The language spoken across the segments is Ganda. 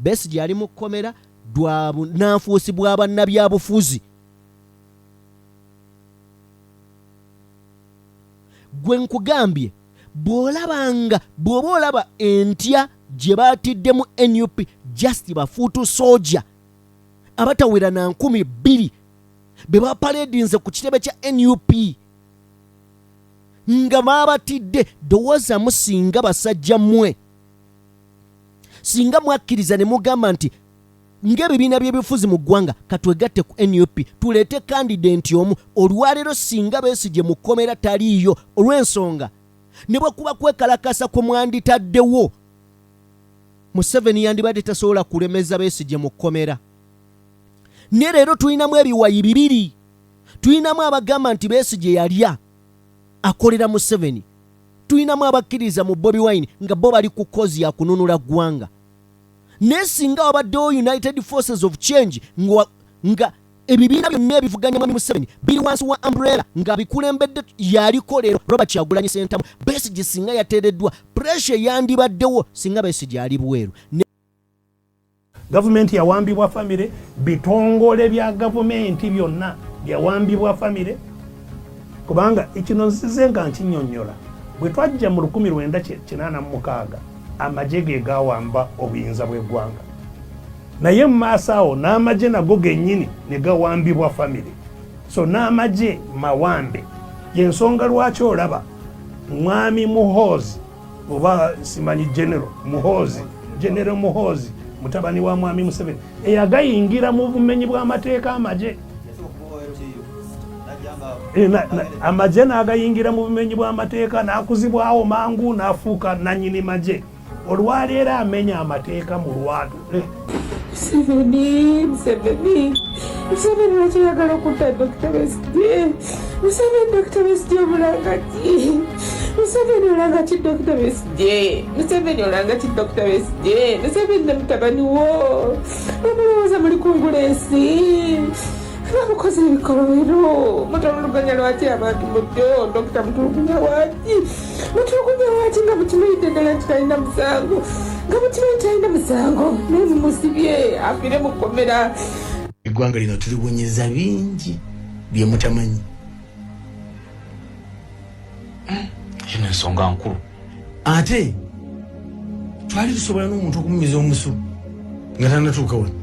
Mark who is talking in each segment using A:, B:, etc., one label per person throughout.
A: Besigye ali mu kkomera lwa bunanfuusi bwa bannabyabufuzi. Gwe nkugambye bw'olaba nga bw'oba olaba entya gye baatiddemu nup just bafuutu soja abatawera na 2000 be bapaledinze ku kitebe kya nup nga baabatidde. Dowoozamu singa basajja mmwe singa mwakkiriza ne mugamba nti ng'ebibiina by'ebifuzi mu ggwanga katwegatte ku nup tuleete kandidenti omu. Olwaleero singa Besigye mu kkomera taliiyo olw'ensonga ne bwe kuba kwekalakaasa kwe mwanditaddewo, Museveni yandibadde tasobola kulemeza Besigye mu kkomera. Ne leero tulinamu ebiwayi bibiri, tulinamu abagamba nti Besigye yalya akolera Museveni, tulinamu abakkiriza mu Bobi Wine nga bo bali ku kozi ya kununula ggwanga. Naye singa wabaddewo United Forces of Change nga ebibiina byonna ebivuganya Mwami Museveni biri wansi wa umbrella nga bikulembedde yaliko leero Robert Kyagulanyi Ssentamu, Besigye singa yateereddwa pressure yandibaddewo singa Besigye ali bweru.
B: Gavumenti yawambibwa famire, bitongole bya gavumenti byonna byawambibwa famire, kubanga ekino nzize nga nkinyonnyola. Bwe twajja mu 1986 amagye ge gawamba obuyinza bw'eggwanga, naye mu maaso awo n'amagye nago gennyini ne gawambibwa famire. So n'amagye mawambe, yensonga lwaki olaba Mwami Muhoozi oba simanyi General Muhoozi, General Muhoozi mutabani wa Mwami Museveni eyagayingira mu bumenyi bw'amateeka amagye amagye n'agayingira mu bumenyi bw'amateeka n'akuzibwawo mangu n'afuuka nanyini magye. Olwaleero amenya amateeka mu lwatu.
C: Museveni, Museveni, Museveni lwaki oyagala okutta Dokita Besigye? Museveni, Dokita Besigye omulanga ki? Museveni olanga ki Dokita Besigye? Museveni olanga ki Dokita Besigye? Museveni ne mutabani wo bamulowooza muli kungula ensi, bamukoze ebikolobero, mutuluganya lwaki abantu mutyo? Dokita mutulugunya lwaki? Mutulugunya lwaki nga mukimanyi ddala nti talina musango, nga mukimanyi talina musango, naye mumusibye afiire mu kkomera.
D: Eggwanga lino tuliwonyeza bingi bye mutamanyi.
E: Eno ensonga nkulu.
D: Ate twali tusobola n'omuntu okumumiza omusu nga tanatuuka wano.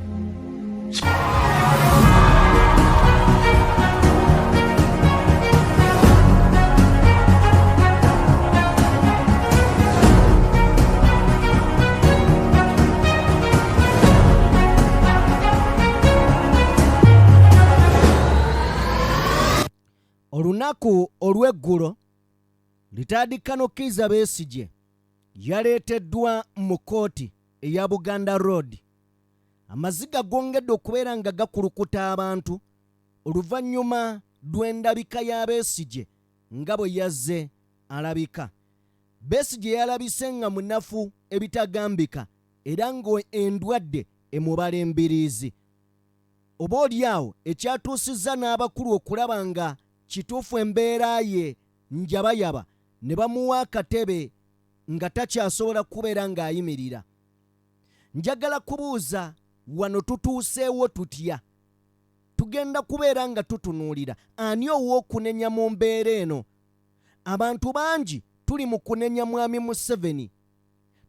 A: Olunaku olw'eggulo Retired Colonel Kizza Besigye yaleeteddwa mu kkooti eya Buganda Road. Amaziga gongedde okubeera nga gakulukuta abantu oluvannyuma lw'endabika ya Besigye nga bwe yazze alabika. Besigye yalabise nga munafu ebitagambika era ng'endwadde emubala embiriizi. Oba oli awo ekyatuusizza n'abakulu okulaba nga kituufu embeera ye njabayaba ne bamuwa akatebe nga takyasobola kubeera ng'ayimirira. Njagala kubuuza wano tutuuseewo tutya? Tugenda kubeera nga tutunuulira ani ow'okunenya mu mbeera eno. Abantu bangi tuli mu kunenya Mwami Museveni,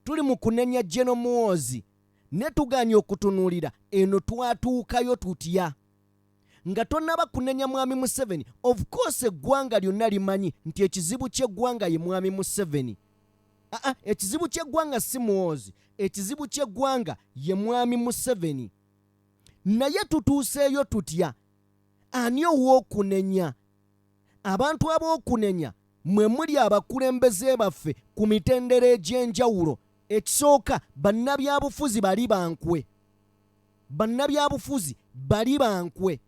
A: tuli mu kunenya General Muhoozi ne tugaanye okutunuulira eno twatuukayo tutya? Nga tonnaba kunenya Mwami Museveni, of course eggwanga lyonna limanyi nti ekizibu ky'eggwanga ye Mwami Museveni. Aa, ekizibu ky'eggwanga si Muhoozi, ekizibu ky'eggwanga ye Mwami Museveni. Naye tutuuseeyo tutya? Ani ow'okunenya? Abantu ab'okunenya mwe muli abakulembeze baffe ku mitendera egy'enjawulo. Ekisooka, bannabyabufuzi bali bankwe. Bannabyabufuzi bali bankwe.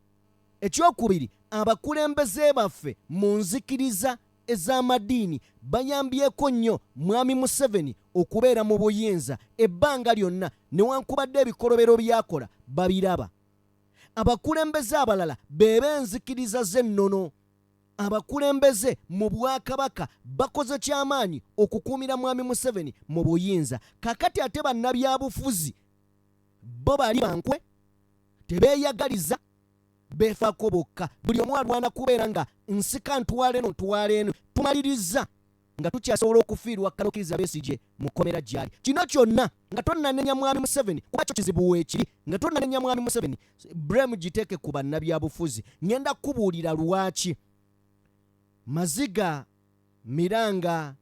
A: Ekyokubiri, abakulembeze baffe mu nzikiriza ez'amadiini bayambyeko nnyo Mwami Museveni okubeera mu buyinza ebbanga lyonna newankubadde ebikolobero by'akola babiraba. Abakulembeze abalala be b'enzikiriza z'ennono. Abakulembeze mu Bwakabaka bakoze ky'amaanyi okukuumira Mwami Museveni mu buyinza. Kaakati ate bannabyabufuzi Bo bali bankwe, tebeeyagaliza, beefaako bokka. Buli omu alwana kubeera nga nsika ntwala eno ntwala eno. Tumaliriza nga tukyasobola okufiirwa Kano Kizza Besigye mu kkomera gy'ali. Kino kyonna nga tonnanenya Mwami Museveni kuba kyo kizibu weekiri, nga tonnanenya Mwami Museveni, blame giteeke ku bannabyabufuzi. Ngenda kukubuulira lwaki. Maziga, miranga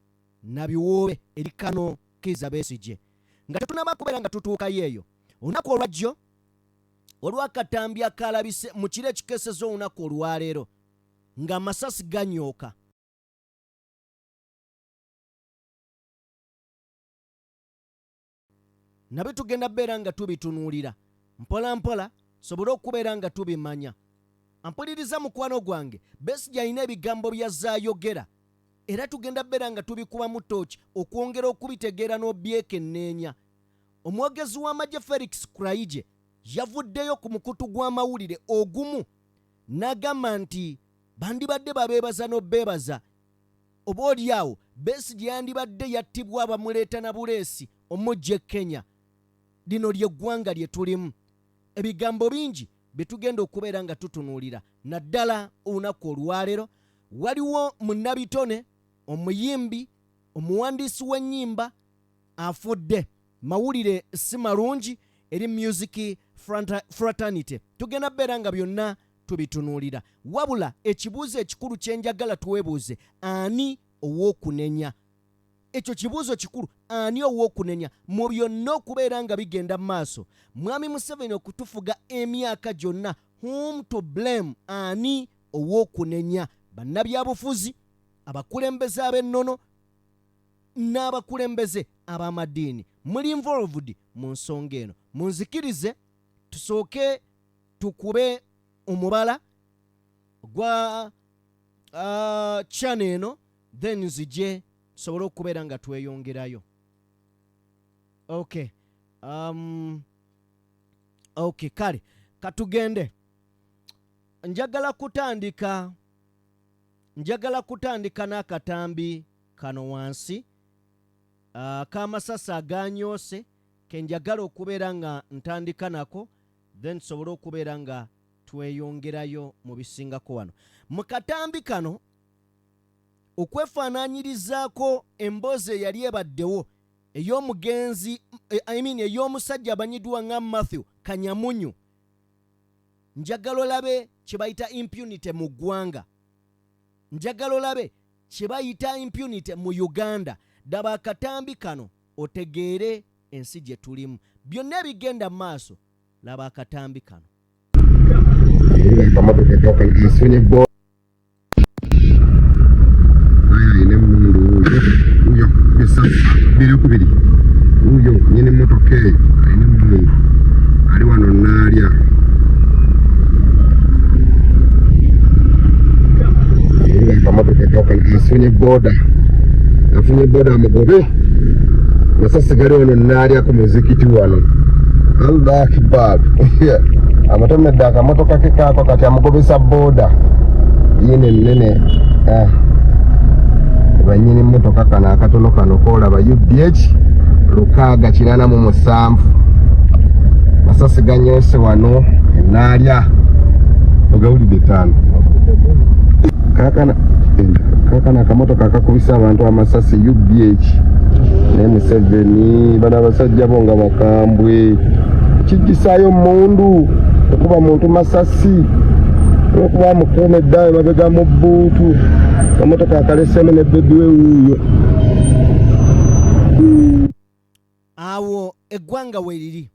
A: na biwoobe eri Kano Kizza Besigye. Nga tetunaba kubeera nga tutuukayo eyo, olunaku olwajjo olw'akatambi akaalabise mu kiro ekikeesezza olunaku olwaleero ng'amasasi ganyooka. Nabyo tugenda beera nga tubitunuulira mpola mpola sobole okubeera nga tubimanya. Ampuliriza mukwano gwange, Besigye alina ebigambo by'azze ayogera era tugenda beera nga tubikubamu tooki okwongera okubitegeera n'obyekenneenya. Omwogezi w'amagye Felix Kulayigye yavuddeyo ku mukutu gw'amawulire ogumu n'agamba nti bandibadde babeebaza n'obeebaza oba oli awo Besigye yandibadde yattibwa bamuleeta na buleesi omujja e Kenya. Lino ly'eggwanga lye tulimu. Ebigambo bingi bye tugenda okubeera nga tutunuulira naddala olunaku olwaleero. Waliwo munnabitone, omuyimbi, omuwandiisi w'ennyimba afudde. Mawulire si malungi eri music fraternity. Tugenda beera nga byonna tubitunuulira. Wabula ekibuuzo ekikulu kye njagala twebuuze, ani ow'okunenya? Ekyo kibuuzo kikulu, ani ow'okunenya mu byonna okubeera nga bigenda mu maaso? Mwami Museveni okutufuga emyaka gyonna, whom to blame? Ani ow'okunenya? Bannabyabufuzi, abakulembeze ab'ennono n'abakulembeze ab'amadiini muli involved mu nsonga eno. Munzikirize tusooke tukube omubala gwa channel eno, then nzije tusobole okubeera nga tweyongerayo. Okay. Okay, kale katugende. Njagala kutandika n'akatambi kano wansi k'amasasi aganyoose ke njagala okubeera nga ntandika nako, then tusobole okubeera nga tweyongerayo mu bisingako wano. Mu katambi kano okwefaanaanyirizaako emboozi eyali ebaddewo ey'omugenzi, I mean ey'omusajja amanyiddwa nga Matthew Kanyamunyu. Njagala olabe kye bayita impunity mu ggwanga. Njagala olabe kye bayita impunity mu Uganda. Daba akatambi kano otegeere ensi gye tulimu. Byonna ebigenda mu maaso, laba akatambi kano.
F: Biri wuuyo nyini mmotoka eyo alina emmundu ali wano naalya afunye boda, afunye boda amugobe. Masasi gali wano naalya ku muzikiti wano. Allah akbar. Amutomedde akamotoka ke kaako, kati amugobesa boda yine ennene. Banyini mmotoka kano akatono kano koolaba UBH 687. Masasi ganyoose wano enaalya ogawulidde ttaano. Kaakano akamotoka akakubisa abantu amasasi UBH ne Museveni. Bano abasajja bo nga bakambwe, kijjisaayo mmundu okuba muntu masasi olwokuba amukuuma eddaawo emabega mu bbuutu. Akamotoka akalesemu ne bebi we wuuyo.
A: Awo eggwanga we liri.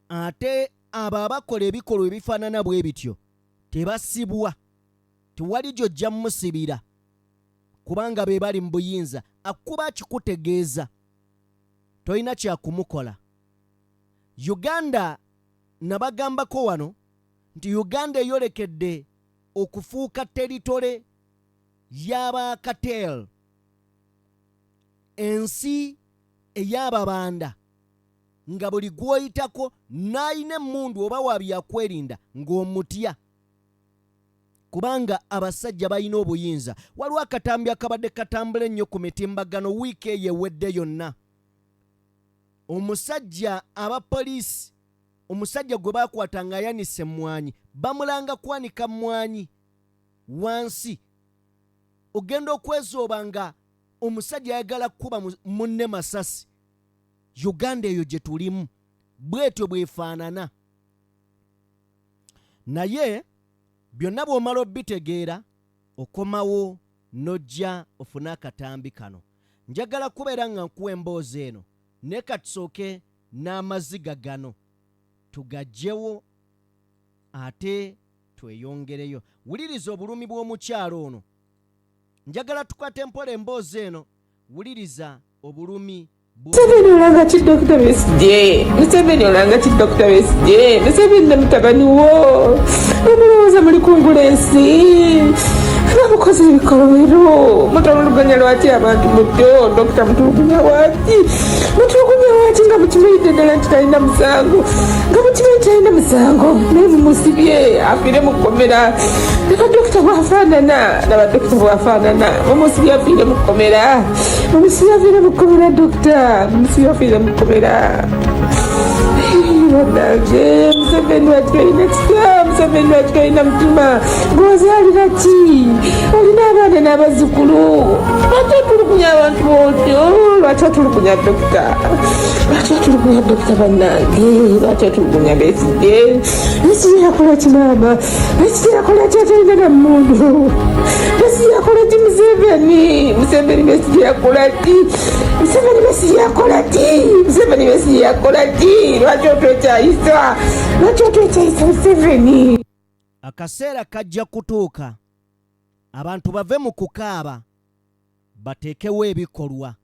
A: Ate abo abakola ebikolwa ebifaanana bwe bityo tebasibwa, tewali gy'ojja musibira kubanga be bali mu buyinza. Akuba akikutegeeza tolina kyakumukola. Uganda nabagambako wano nti Uganda eyolekedde okufuuka teritole y'abakatel, ensi ey'ababanda nga buli gw'oyitako n'alina emmundu oba wa byakwerinda ng'omutya kubanga abasajja balina obuyinza. Waliwo akatambi akabadde katambula ennyo ku mitimbagano wiiki eyo ewedde yonna. Omusajja aba poliisi, omusajja gwe baakwata ng'ayanise emmwanyi, bamulanga kwanika mmwanyi wansi. Ogenda okwezooba nga omusajja ayagala kukuba munne masasi. Uganda eyo gye tulimu bwetyo bwefaanana. Naye byonna bw'omala obitegeera, okomawo n'ojja ofune akatambi kano. Njagala kubeera nga nkuwa emboozi eno, naye katusooke n'amaziga gano tugaggyewo ate tweyongereyo. Wuliriza obulumi bw'omukyalo ono. Njagala tukwate mpola emboozi eno. Wuliriza obulumi.
C: Museveni olanga ki Dokita Besigye? Museveni olanga ki Dokita Besigye? Museveni ne mutabani wo omulowooza muli kungula ensi, bamukoze ebikolobero, mutulugunya lwaki abantu mutyo? Dokita mutulugunya waki? Mutulugunya lwaki nga mukimanyidde ddala nti talina musango, nga mukimanyi talina musango, naye mumusibye afiire mu kkomera. Laba dokita bwafaanana, laba dokita bwafaanana, mumusibye afiire mu kkomera. Mumusibye afiire mu kkomera, dokita mumusibye afiire mu kkomera. Bannange, Museveni lwaki tolina kisa? Museveni lwaki tolina mutima? Gw'ozaalira ki? Olina abaana n'abazzukulu, lwaki otulugunya abantu bwotyo? Lwaki otulugunya dokita? Lwaki otulugunya dokita? Bannange, lwaki otulugunya Besigye? Besigye yakola ki maama? Besigye yakola ki atalina na mmundu? Besigye yakola ki Museveni? Museveni Besigye yakola ki? Museveni Besigye yakola ki? Museveni Besigye yakola ki? Lwaki otwekyayisa? Lwaki otwekyayisa Museveni?
A: Akaseera kajja kutuuka abantu bave mu kukaaba bateekewo ebikolwa.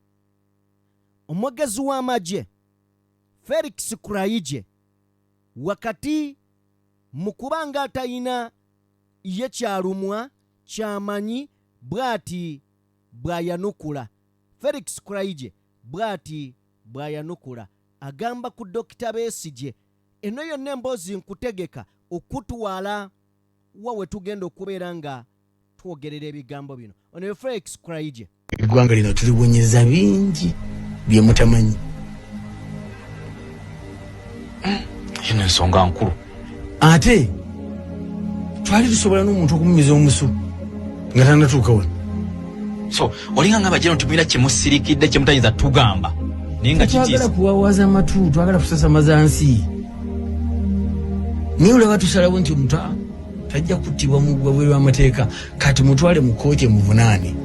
A: Omwogezi w'amagye Felix Kulayigye wakati mu kuba ng'atayina ye kyalumwa kyamanyi bw'ati bw'ayanukula. Felix Kulayigye bw'ati bw'ayanukula agamba ku Dokita Besigye. Eno yonna emboozi nkutegeka okutwala wa we tugenda okubeera nga twogerera ebigambo bino. Ono ye Felix Kulayigye.
D: Eggwanga lino tulibunyiriza bingi bye mutamanyi.
E: Eno ensonga nkulu.
D: Ate twali tusobola n'omuntu okumumiza omusu nga tanatuuka wano.
E: So olinga nga abajeno nti mulina kyemusirikidde kyemutayinza tugamba, naye nga
D: twagala kuwawaza matu, twagala kusasamaza nsi, naye olaba tusalawo nti omuntu tajja kuttibwa mu bwabweru w'amateeka, kati mutwale mu kkooti emuvunaane.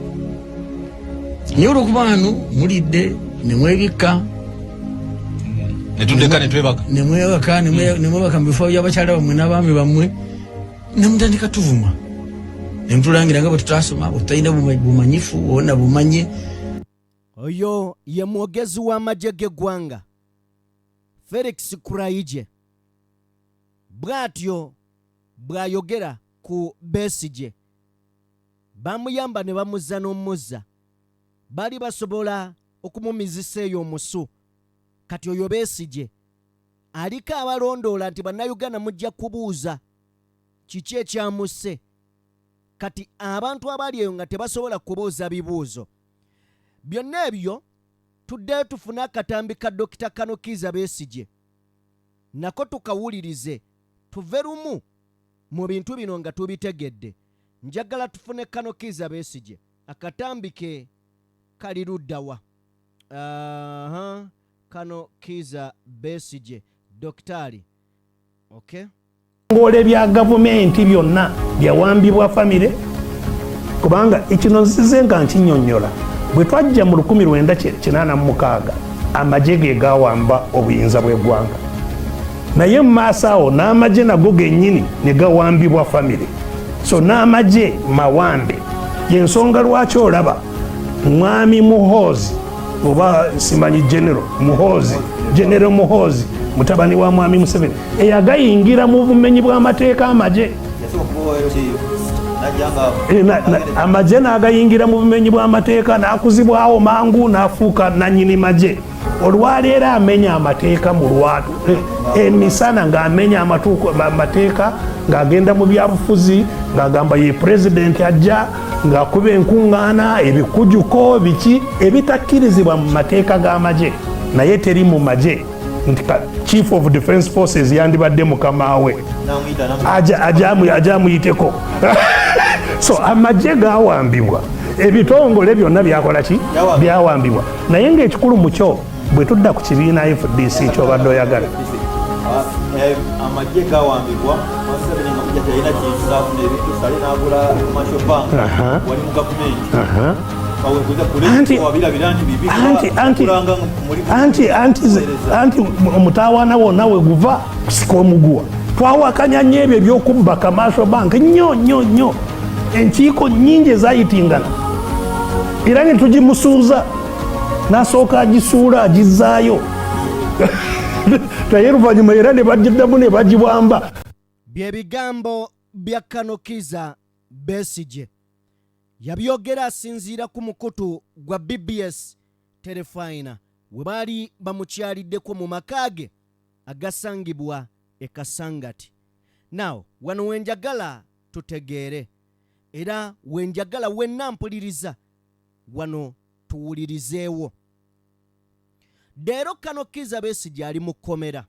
D: Naye olwokuba wano mulidde ne mwebikka
E: netudeka netwebaka
D: nemwebaka nemwebaka mu bifo by'abakyala bammwe n'abaami bammwe, nemutandika tuvuma nemutulangira nga bwe tutasoma, bwe tutalina bumanyifu ona bumanye.
A: Oyo ye mwogezi w'amagye g'eggwanga Felix Kulayigye, bw'atyo bw'ayogera ku Besigye. Bamuyamba ne bamuzza n'omuzza, baali basobola okumumizisa eyo omusu. Kati oyo Besigye aliko abalondoola nti Bannayuganda mujja kubuuza kiki ekyamusse. Kati abantu abali eyo nga tebasobola kubuuza bibuuzo byonna ebyo, tuddeyo tufune akatambi ka Dokita Kano Kiiza Besigye nako tukawulirize, tuve lumu mu bintu bino nga tubitegedde. Njagala tufune Kano Kiiza Besigye, akatambi ke kali luddawa? Aha, Kano Kiiza Besigye dokitaali. Okay.
B: Ebitongole bya gavumenti byonna byawambibwa famire, kubanga kino nzize nga nkinyonnyola. Bwe twajja mu 1986, amagye ge gawamba obuyinza bw'eggwanga, naye mu maaso awo n'amagye nago gennyini ne gawambibwa famire. So n'amagye mawambe. Yensonga lwaki olaba mwami Muhoozi, oba simanyi General Muhoozi, General Muhoozi mutabani wa mwami Museveni, eyagayingira mu bumenyi bw'amateeka amagye, amagye n'agayingira mu bumenyi bw'amateeka, n'akuzibwawo mangu n'afuuka nanyini magye. Olwaleero amenya amateeka mu lwatu emisana, ng'amenya amateeka, ng'agenda mu byabufuzi, ng'agamba ye pulezidenti ajja, ng'akuba enkuŋŋaana, ebikujuko biki ebitakkirizibwa mu mateeka g'amagye. Naye teri mu magye nti Chief of Defense Forces yandibadde mukama we aja amuyiteko. So amagye gawambibwa, ebitongole byonna byakola ki? Byawambibwa. Naye ng'ekikulu mukyo, bwe tudda ku kibiina FDC kyobadde oyagala,
G: Amagye gawambibwa, Museveni nga mujja talina kintu n'afuna ebintu sale n'agula Commercial Bank, wali mu gavumenti.
B: Anti omutawaana wonna we guva kusika omuguwa. Twawakanya nnyo ebyo ebyokubba Commercial Bank, nnyo nnyo nnyo. Enkiiko nnyingi ezayitingana, era ne tugimusuuza, n'asooka agisuula, agizaayo, naye luvannyuma era ne bagiddamu ne bagiwamba.
A: Bye bigambo bya Colonel Kizza Besigye, yabyogera asinziira ku mukutu gwa BBS Terefayina we baali bamukyaliddeko mu maka ge agasangibwa e Kasangati. Now wano wenjagala tutegeere, era wenjagala wenna mpuliriza wano tuwulirizeewo. Leero Colonel Kizza Besigye ali mu kkomera,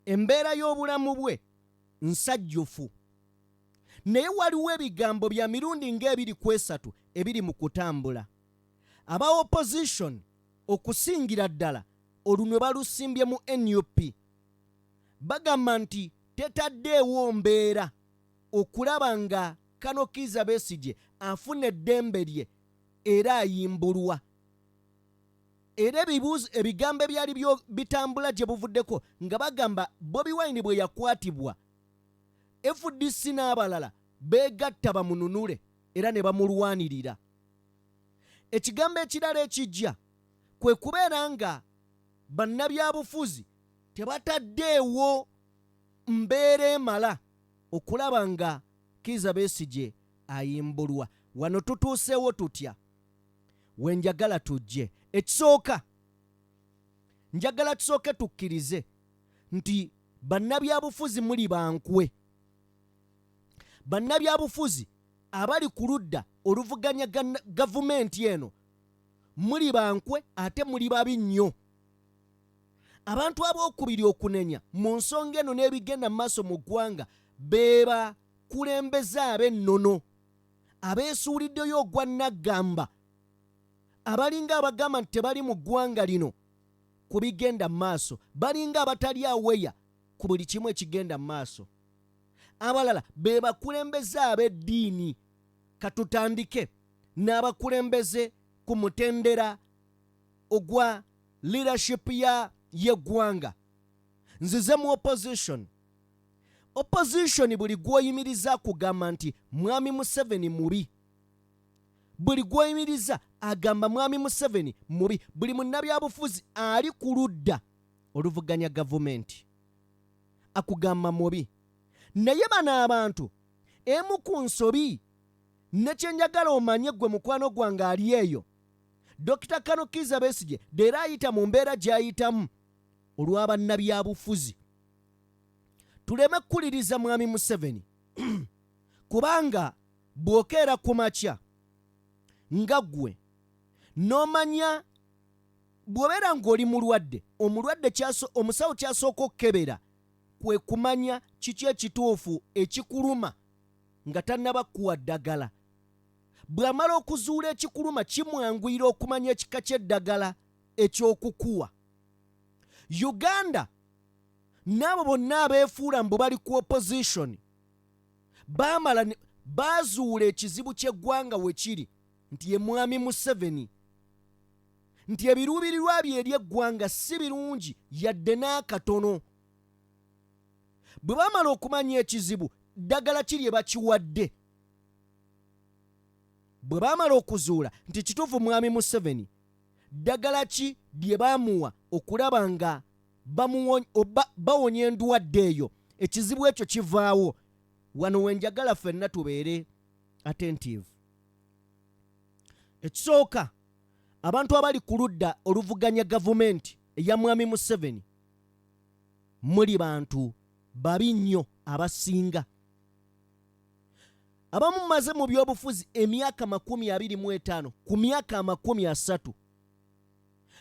A: embeera y'obulamu bwe nsajjufu, naye waliwo ebigambo bya mirundi ng'ebiri ku esatu ebiri mu kutambula. Aba opposition, okusingira ddala olunwe balusimbye mu NUP, bagamba nti tetaddeewo mbeera okulaba nga Colonel Kizza Besigye afuna eddembe lye era ayimbulwa. Era ebibuuzo, ebigambo ebyali bitambula gye buvuddeko nga bagamba Bobi Wine bwe yakwatibwa, FDC n'abalala beegatta bamununule era ne bamulwanirira. Ekigambo ekirala ekijja kwe kubeera nga bannabyabufuzi tebataddeewo mbeera emala okulaba nga Kizza Besigye ayimbulwa. Wano tutuuseewo tutya? Wenjagala tujje, ekisooka njagala tusooke tukkirize nti bannabyabufuzi muli bankwe. Bannabyabufuzi abali ku ludda oluvuganya gavumenti eno muli bankwe, ate muli babi nnyo. Abantu abookubiri okunenya mu nsonga eno n'ebigenda mu maaso mu ggwanga be bakulembeze ab'ennono abeesuuliddeyo ogwa naggamba, abalinga abagamba nti tebali mu ggwanga lino ku bigenda mu maaso, balinga abatali aweya ku buli kimu ekigenda mu maaso. Abalala be bakulembeze ab'eddiini. Katutandike n'abakulembeze ku mutendera ogwa leadership ya y'eggwanga. Nzize mu opposition. Opposition, buli gw'oyimiriza kugamba nti Mwami Museveni mubi, buli gw'oyimiriza agamba Mwami Museveni mubi. Buli munnabyabufuzi ali ku ludda oluvuganya gavumenti akugamba mubi. Naye bano abantu, emu ku nsobi ne kyenjagala omanye gwe mukwano gwange ali eyo, Dr Colonel Kizza Besigye leero ayita mu mbeera gy'ayitamu olw'abannabyabufuzi. Tuleme kukuliriza Mwami Museveni, kubanga bw'okeera ku makya nga ggwe n'omanya bw'obeera ng'oli mulwadde, omulwadde omusawo kyasooka okukebera kwe kumanya kiki ekituufu ekikuluma nga tannaba kuwa ddagala. Bw'amala okuzuula ekikuluma, kimwanguyira okumanya ekika ky'eddagala eky'okukuwa. Uganda n'abo bonna abeefuula mbu bali ku opposition baamala baazuula ekizibu ky'eggwanga we kiri nti ye Mwami Museveni, nti ebiruubirirwa bye eri eggwanga si birungi yadde n'akatono. Bwe baamala okumanya ekizibu, ddagala ki lye bakiwadde? Bwe baamala okuzuula nti kituufu Mwami Museveni, ddagala ki lye baamuwa okulaba nga bawonya endwadde eyo, ekizibu ekyo kivaawo? Wano wenjagala ffenna tubeere attentive. Ekisooka, abantu abali ku ludda oluvuganya gavumenti eya Mwami Museveni muli bantu babi nnyo. Abasinga abamu mumaze mu byobufuzi emyaka 25 ku myaka 30.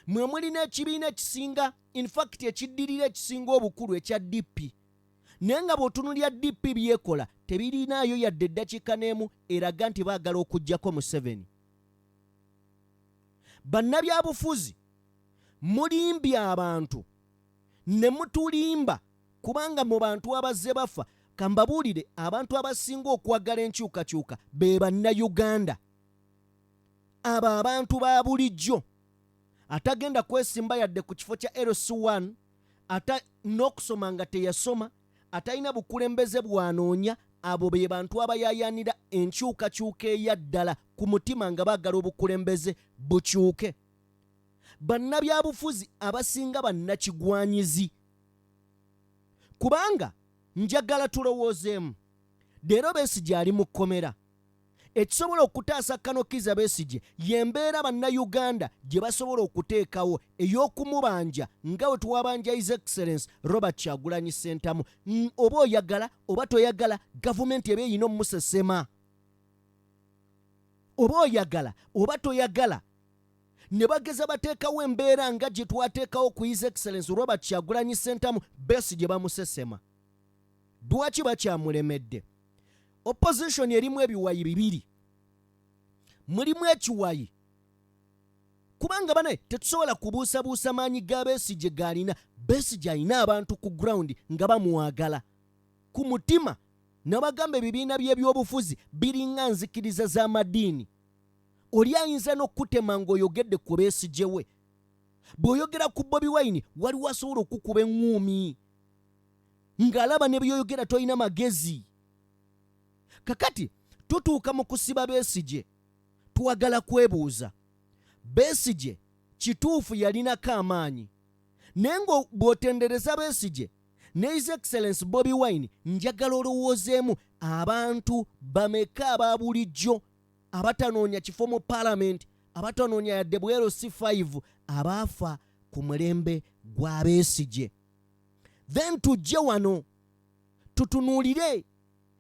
A: Mwe mulina ekibiina ekisinga, infact ekiddirira ekisinga obukulu ekya DP, naye nga bw'otunulira DP byekola tebirinaayo yadde eddakiika n'emu eraga nti baagala okuggyako Museveni. Bannabyabufuzi, mulimbye abantu ne mutulimba, kubanga mu bantu abazze bafa, kambabuulire, abantu abasinga okwagala enkyukakyuka be Bannayuganda, abo abantu ba bulijjo atagenda kwesimba yadde ku kifo kya LC1, ata n'okusoma nga teyasoma, atalina bukulembeze bwanoonya. Abo be bantu abayayanira enkyukakyuka eya ddala ku mutima, nga baagala obukulembeze bukyuke. Bannabyabufuzi abasinga bannakigwanyizi, kubanga njagala tulowoozeemu, leero Besigye ali mu kkomera. Ekisobola okutaasa Kano Kiza Besigye y'embeera Bannayuganda gye basobola okuteekawo ey'okumubanja nga bwe twabanja His Excellence Robert Kyagulanyi Ssentamu. Oba oyagala oba toyagala, gavumenti eba erina omusesema. Oba oyagala oba toyagala, ne bageza bateekawo embeera nga gye twateekawo ku His Excellence Robert Kyagulanyi Ssentamu, Besigye bamusesema. Lwaki bakyamulemedde? Opposition erimu ebiwayi bibiri. Mulimu ekiwayi, kubanga bane tetusobola kubuusabuusa maanyi ga Besigye g'alina. Besigye alina abantu ku ground nga bamwagala ku mutima. Nabagamba, ebibiina by'ebyobufuzi biringa nzikiriza z'amadiini. Oli ayinza n'okukutema ng'oyogedde ku Besigye we. Bw'oyogera ku Bobi Wine, waliwo asobola okukuba eŋŋuumi ng'alaba ne byoyogera tolina magezi. Kakati tutuuka mu kusiba Besigye, twagala kwebuuza, Besigye kituufu yalinako amaanyi, naye nga bw'otendereza Besigye ne His Excellence Bobi Wine, njagala olowoozeemu, abantu bameka aba bulijjo abatanoonya kifo mu paalamenti, abatanoonya yadde bwero C5, abaafa ku mulembe gwa Besigye? Then tujje wano tutunuulire,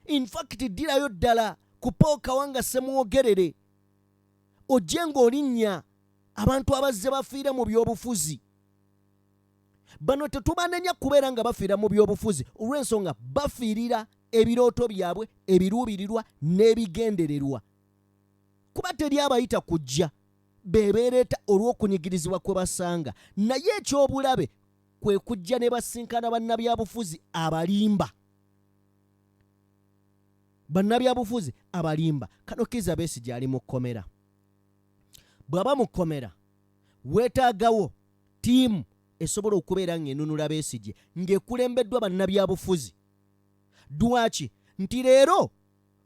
A: infact ddirayo ddala ku Paul Kawanga Ssemwogerere, ojje ng'olinnya abantu abazze bafiira mu byobufuzi. Bano tetubanenya kubeera nga bafiira mu byobufuzi, olw'ensonga bafiirira ebirooto byabwe, ebiruubirirwa n'ebigendererwa, kuba teri abayita kujja, bebeereeta olw'okunyigirizibwa kwe basanga. Naye ekyobulabe kwe kujja ne basinkana bannabyabufuzi abalimba, bannabyabufuzi abalimba. Kano Kiza Besigye ali mu kkomera. Bw'aba mu kkomera, weetaagawo ttiimu esobola okubeera ng'enunula Besigye ng'ekulembeddwa bannabyabufuzi. Lwaki nti leero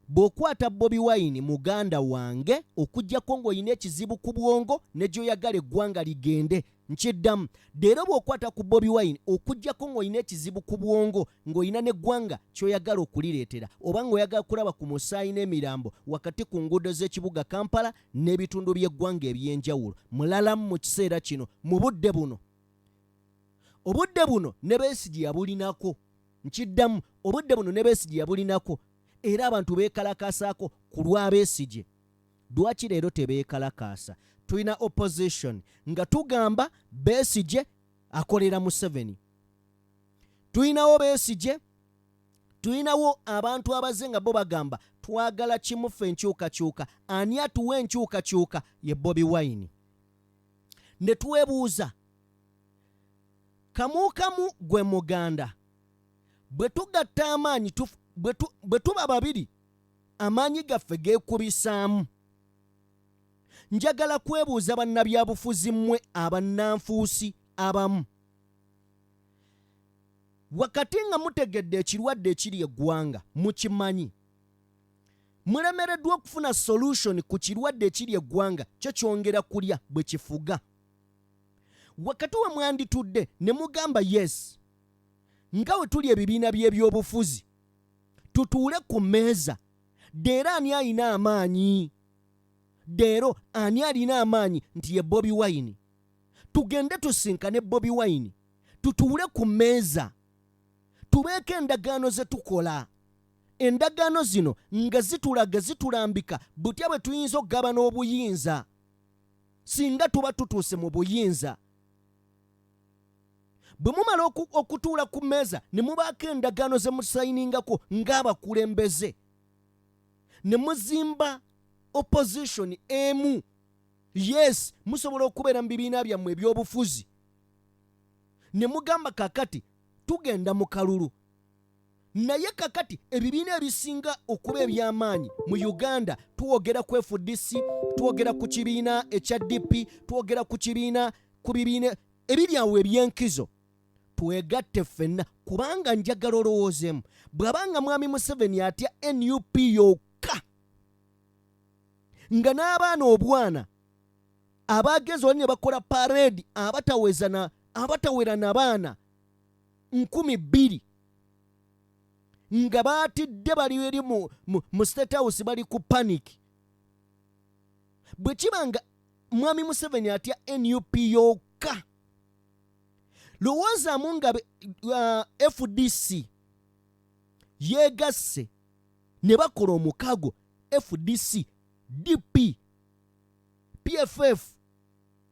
A: bw'okwata Bobi Wine, muganda wange, okugjako ng'olina ekizibu ku bwongo ne gy'oyagala eggwanga ligende? Nkiddamu, leero bw'okwata ku Bobi Wine, okugjako ng'olina ekizibu ku bwongo, ng'olina n'eggwanga ky'oyagala okulireetera, oba ng'oyagala kulaba ku musaayi n'emirambo wakati ku nguudo z'ekibuga Kampala n'ebitundu by'eggwanga eby'enjawulo, mulalamu mu kiseera kino, mu budde buno, obudde buno ne Besigye yabulinako. Nkiddamu, obudde buno ne Besigye yabulinako, era abantu beekalakaasaako ku lwa Besigye. Lwaki leero tebeekalakaasa? Tulina opposition nga tugamba Besigye akolera Museveni. Tulinawo Besigye, tulinawo abantu abaze nga bo bagamba twagala kimu ffe, enkyukakyuka. Ani atuwa enkyukakyuka? Ye Bobi Wine. Ne twebuuza kamukamu, gwe muganda, bwe tugatta amaanyi, bwe tuba babiri, amaanyi gaffe geekubisaamu. Njagala kwebuuza bannabyabufuzi mmwe abannanfuusi abamu, wakati nga mutegedde ekirwadde ekiri eggwanga, mukimanyi, mulemereddwa okufuna solution ku kirwadde ekiri eggwanga, kyo kyongera kulya bwe kifuga. Wakati we mwanditudde ne mugamba, yes, nga we tuli ebibiina by'ebyobufuzi, tutuule ku mmeeza leero, ani alina amaanyi leero? Ani alina amaanyi? Nti ye Bobi Wine. Tugende tusinkane Bobi Wine, tutuule ku mmeeza, tubeeko endagaano ze tukola. Endagaano zino nga zitulaga, zitulambika butya bwe tuyinza okugabana obuyinza singa tuba tutuuse mu buyinza. Bwe mumala okutuula ku mmeeza ne mubaako endagaano ze musayiningako ng'abakulembeze, ne muzimba opposition emu. Yes, musobola okubeera mu bibiina byammwe ebyobufuzi ne mugamba kakati tugenda mu kalulu. Naye kakati ebibiina ebisinga okuba eby'amaanyi mu Uganda, twogera ku FDC, twogera ku kibiina ekya DP, twogera ku kibiina, ku bibiina ebiri awo eby'enkizo, twegatte ffenna. Kubanga njagala olowoozeemu, bw'abanga Mwami Museveni atya NUP yokka, nga n'abaana obwana abagenzi wali ne bakola parade abataweza abatawera na baana 2000 nga baatidde, bali eri mu State House, bali ku panic. Bwe kiba nga Mwami Museveni atya NUP yokka, lowoozaamu nga FDC yeegasse ne bakola omukago, FDC, DP, PFF,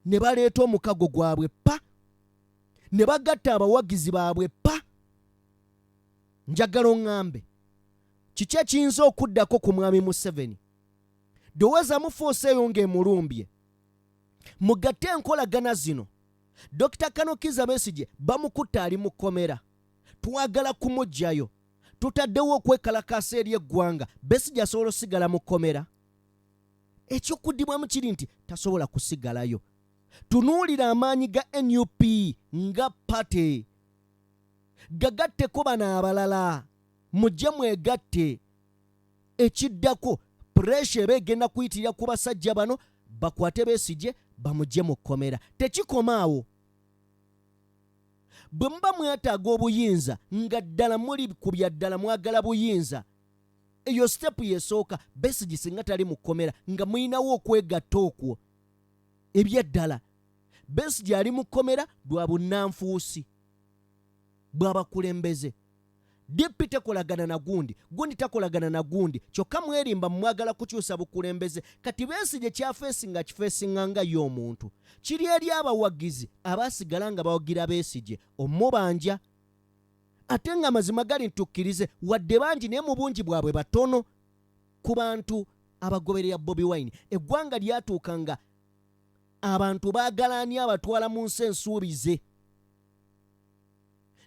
A: ne baleeta omukago gwabwe pa ne bagatta abawagizi baabwe pa. Njagala oŋŋambe kiki ekiyinza okuddako ku Mwami Museveni. Dowoozamu force eyo ng'emulumbye. Mugatte enkolagana zino. Dr Colonel Kizza Besigye bamukutta, ali mu kkomera, twagala kumuggyayo, tutaddewo okwekalakaasa eri eggwanga. Besigye asobola osigala mu kkomera? Ekyokuddibwamu kiri nti tasobola kusigalayo. Tunuulira amaanyi ga NUP nga party, gagatteko bano abalala, mujje mwegatte. Ekiddako, pressure eba egenda kuyitirira ku basajja bano, bakwate Besigye bamugye mu kkomera. Tekikoma awo. Bwe muba mwetaaga obuyinza, nga ddala muli ku bya ddala mwagala buyinza, eyo step yesooka. Besigye singa tali mu kkomera, nga mulinawo okwegatta okwo ebyaddala. Besigye ali mu kkomera lwa bunnanfuusi bw'abakulembeze. DP tekolagana na gundi, gundi takolagana na gundi, kyokka mwerimba mwagala kukyusa bukulembeze. Kati Besigye kyafeesinga kifeesinga nga ye omuntu, kiri eri abawagizi abasigala nga bawagira Besigye omubanja. Ate nga amazima gali ntukkirize, wadde bangi, naye mu bungi bwabwe batono ku bantu abagoberera Bobi Wine. Eggwanga lyatuuka nga abantu baagala ani abatwala mu nsi ensuubize,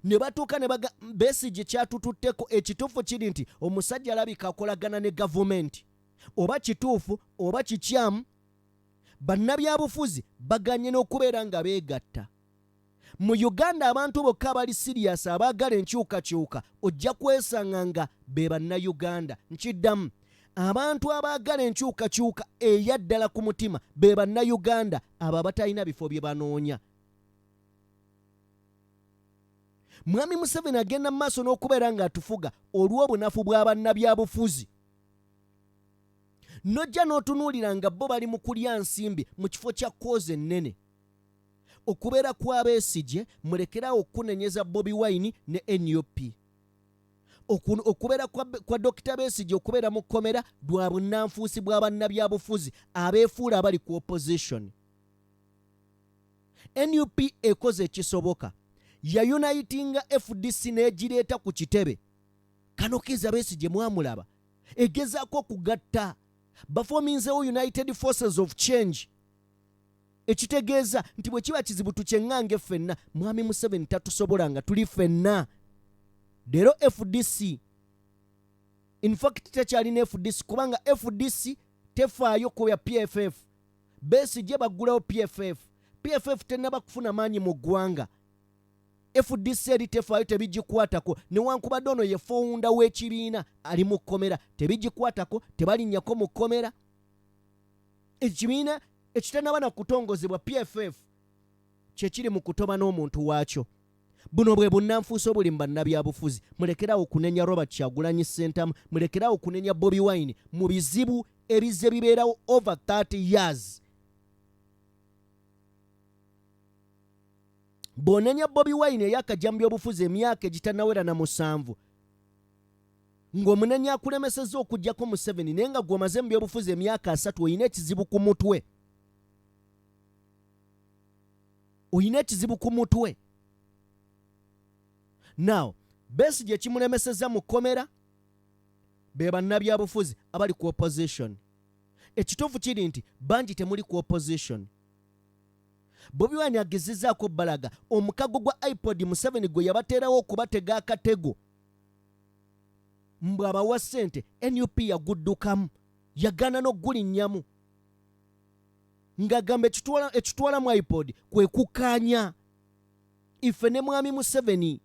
A: ne batuuka ne baga Besigye kyatututteko. Ekituufu kiri nti omusajja alabika akolagana ne gavumenti, oba kituufu oba kikyamu. Bannabyabufuzi baganye n'okubeera nga beegatta mu Uganda. Abantu bokka abali serious, abaagala enkyukakyuka, ojja kwesanga nga be Bannayuganda. Nkiddamu, abantu abaagala enkyukakyuka eyaddala ku mutima be Bannayuganda, abo abatalina bifo bye banoonya. Mwami Museveni agenda mu maaso n'okubeera ng'atufuga olw'obunafu bw'abannabyabufuzi. Nojja n'otunuulira nga bo bali mu kulya nsimbi mu kifo kya cause ennene. Okubeera kwa Besigye, mulekerawo okunenyeza Bobi Wine ne NUP. Okubeera kwa Dokita Besigye okubeera mu kkomera lwa bunnanfuusi bwa bannabyabufuzi abeefuula abali ku opposition. NUP ekoze ekisoboka, yaunitinga FDC n'egireeta ku kitebe. Kano Kizza Besigye mwamulaba egezaako okugatta, baforminzewo United Forces of Change, ekitegeeza nti bwe kiba kizibu tukyeŋŋange ffenna. Mwami Museveni tatusobola nga tuli ffenna. Leero FDC, in fact tekyalina FDC, kubanga FDC tefaayo ku ya PFF. Besigye baggulawo PFF, PFF tennaba kufuna maanyi mu ggwanga. FDC eri tefaayo, tebigikwatako, newankubadde ono ye founder w'ekibiina ali mu kkomera, tebigikwatako, tebalinnyako mu kkomera. Ekibiina ekitanaba na kutongozebwa, PFF, kyekiri mu kutoba n'omuntu waakyo. Buno bwe bunnanfuusi obuli mu bannabyabufuzi. Mulekerawo okunenya Robert Kyagulanyi Ssentamu, mulekerawo okunenya Bobi Wine mu bizibu ebizze bibeerawo over 30 years. Bw'onenya Bobi Wine eyakajja mu byobufuzi emyaka egitanawera na 7, ng'omunenya akulemesezza okugjako Museveni, naye nga gw'omaze mu byobufuzi emyaka 30, olina ekizibu ku mutwe, olina ekizibu ku mutwe. Now Besigye ekimulemesezza mu kkomera be bannabyabufuzi abali ku opposition. Ekituufu kiri nti bangi temuli ku opposition. Bobi Wine agezezzaako balaga omukago gwa IPOD Museveni gwe yabateerawo okubatega akatego mbu abawa ssente, NUP yaguddukamu, yagaana n'okugulinnyamu ng'agamba ekitwalamu IPOD kwe kukkaanya ife ne mwami Museveni.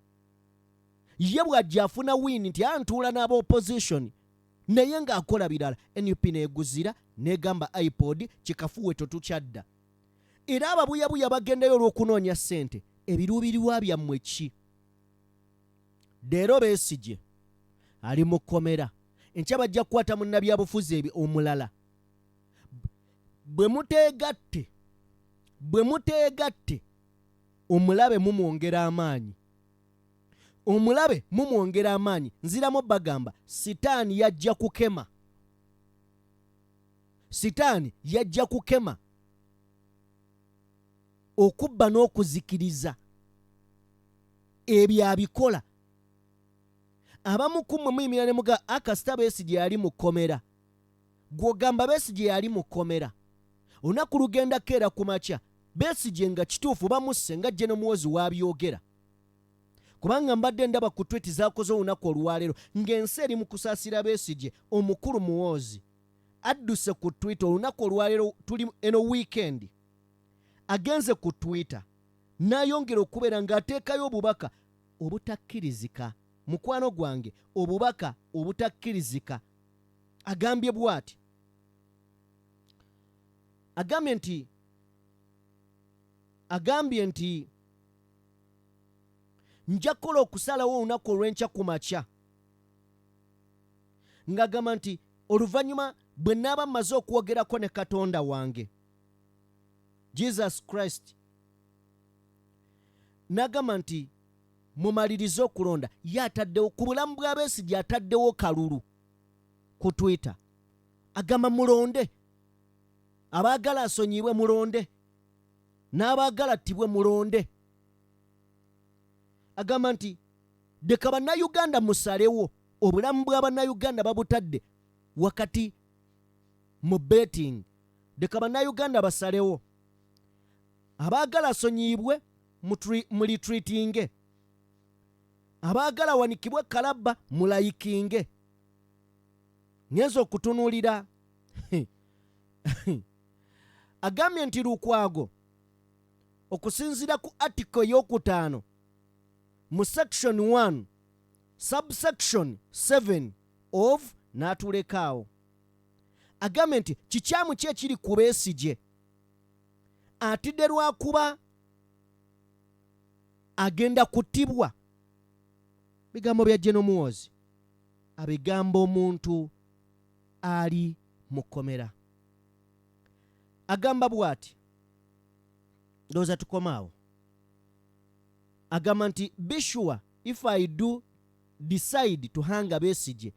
A: Ye bw'ajja afuna win nti antuula n'aba opposition, naye ng'akola birala. NUP neeguzira n'egamba IPOD kikafuwe totukyadda. Era ababuyabuya bagendayo olw'okunoonya ssente. Ebiruubirirwa byammwe ki? Leero Besigye ali mu kkomera, enkya bajja kukwata munnabyabufuzi ebi omulala. Bwe muteegatte, bwe muteegatte, omulabe mumwongera amaanyi, omulabe mumwongera amaanyi. Nziramu bagamba, sitaani yajja kukema, sitaani yajja kukema okubba n'okuzikiriza. Ebyo abikola. Abamu ku mmwe muyimirira ne muga akasita Besigye yali mu kkomera. Gw'ogamba Besigye yali mu kkomera, olunaku lugenda keera ku makya Besigye nga kituufu bamusse nga General Muhoozi w'abyogera. Kubanga mbadde ndaba ku tweet z'akoze olunaku olwaleero ng'ensi eri mu kusaasira Besigye, omukulu Muhoozi adduse ku Twitter olunaku olwaleero, tuli eno weekend, agenze ku Twitter n'ayongera okubeera ng'ateekayo obubaka obutakkirizika. Mukwano gwange, obubaka obutakkirizika. Agambye bw'ati, agambye nti nja kukola okusalawo olunaku olw'enkya ku makya, ng'agamba nti oluvannyuma bwe naaba mmaze okwogerako ne Katonda wange Jesus Christ. N'agamba nti mumalirize okulonda. Ye ataddewo ku bulamu bwa Besigye, ataddewo kalulu ku Twitter, agamba mulonde abaagala asonyibwe, mulonde n'abaagala attibwe, mulonde. Agamba nti leka Bannayuganda musalewo. Obulamu bwa Bannayuganda babutadde wakati mu betting. Leka Bannayuganda basalewo, abaagala asonyiyibwe muretweetinge, abaagala wanikibwe kalabba mulikinge. Ngenza okutunuulira, agambye nti Lukwago okusinziira ku article ey'okutaano mu section 1 subsection 7 of n'atulekaawo, agambye nti kikyamu ki ekiri ku Besigye? Atidde lwakuba agenda kuttibwa. Bigambo bya General Muhoozi, abigamba omuntu ali mu kkomera. Agamba bw'ati, ndowooza tukomaawo, agamba nti be sure if I do decide to hang Besigye,